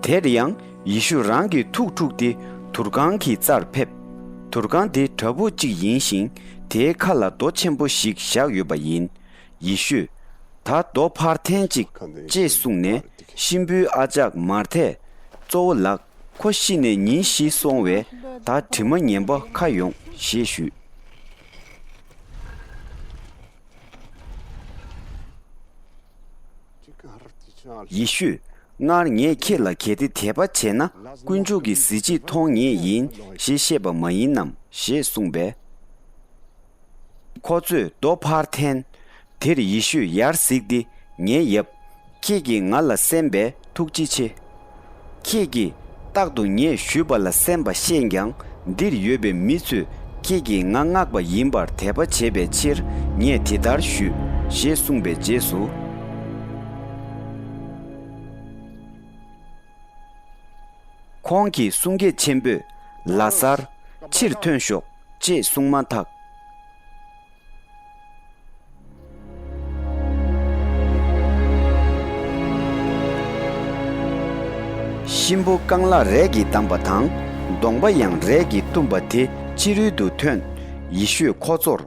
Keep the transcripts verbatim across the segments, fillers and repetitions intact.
དེར་ཡང་ཡེ་ཤུ་རང་གི་ཐུགས་འཁྲུགས་ཏེ་དུར་ཁང་གི་རྩར་ཕེབས། དུར་ཁང་དེ་བྲག་ཕུག་ཅིག་ཡིན་ཞིང་། དེའི་ཁ་ལ་རྡོ་ཆེན་པོ་ཞིག་བཞག་ཡོད་པ་ཡིན། ཡེ་ཤུས། ད་རྡོ་ཕར་འཐེན་ཅིག་ཅེས་གསུངས་ནས། གཤིན་པོའི་ཨ་ཅག་མར་ཐས། གཙོ་བོ་ལགས། ཁོ་ཤི་ནས་ཉིན་བཞི་སོང་བས། ད་དྲི་མ་ངན་པ་ཁ་ཡོང་ཞེས་ཞུས། ཡེ་ཤུས། སྔར་ངས་ཁྱེད་ལ་གལ་ཏེ་དད་པ་བྱས་ན། དཀོན་མཆོག་གི་གཟི་བརྗིད་མཐོང་ངེས་ཡིན་ཞེས་བཤད་པ་མ་ཡིན་ནམ་ཞེས་གསུངས་པས། ཁོ་ཚོས་རྡོ་ཕར་འཐེན། དེར་ཡེ་ཤུས་ཡར་གཟིགས་ཏེ། ངའི་ཡབ། ཁྱེད་ཀྱིས་ང་ལ་གསན་པས་ཐུགས་རྗེ་ཆེ། ཁྱེད་ཀྱིས་རྟག་ཏུ་ངས་ཞུས་པ་ལ་གསན་པ་ཤེས་ཀྱང་། འདིར་ཡོད་པའི་མི་ཚོས་ཁྱེད་ཀྱིས་ང་མངགས་པ་ཡིན་པར་དད་པ་བྱེད་པའི་ཕྱིར་ངས་དེ་ལྟར་ཞུས་ཞེས་གསུངས་པའི་རྗེས་སུ། ཁོང་གི་གསུང་སྐད་ཆེན་པོས། ལ་ཟར། ཕྱིར་ཐོན་ཤོག་ཅེས་གསུངས་མ་ཐག་གཤིན་པོ་རྐང་ལག་རས་ཀྱིས་བསྡམས་པ་དང་། གདོང་པ་ཡང་རས་ཀྱིས་བཏུམས་པ་དེ་ཕྱི་རོལ་དུ་ཐོན། ཡེ་ཤུས་ཁོ་ཚོར།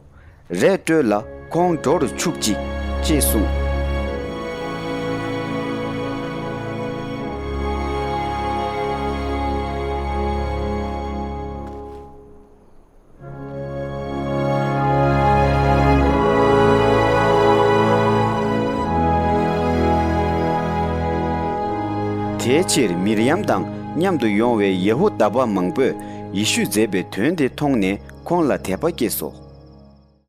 རས་བཀྲོལ་ལ་ཁོང་འགྲོ་རུ་ཆུག་ཅིག་ཅེས་གསུངས། དེའི་ཕྱིར་མིར་ཡམ་དང་མཉམ་དུ་ཡོང་བའི་ཡ་ཧུ་དཱ་པ་མང་པོས་ཡེ་ཤུས་མཛད་པའི་དོན་དེ་མཐོང་ནས་ཁོང་ལ་དད་པ་སྐྱེས་སོ།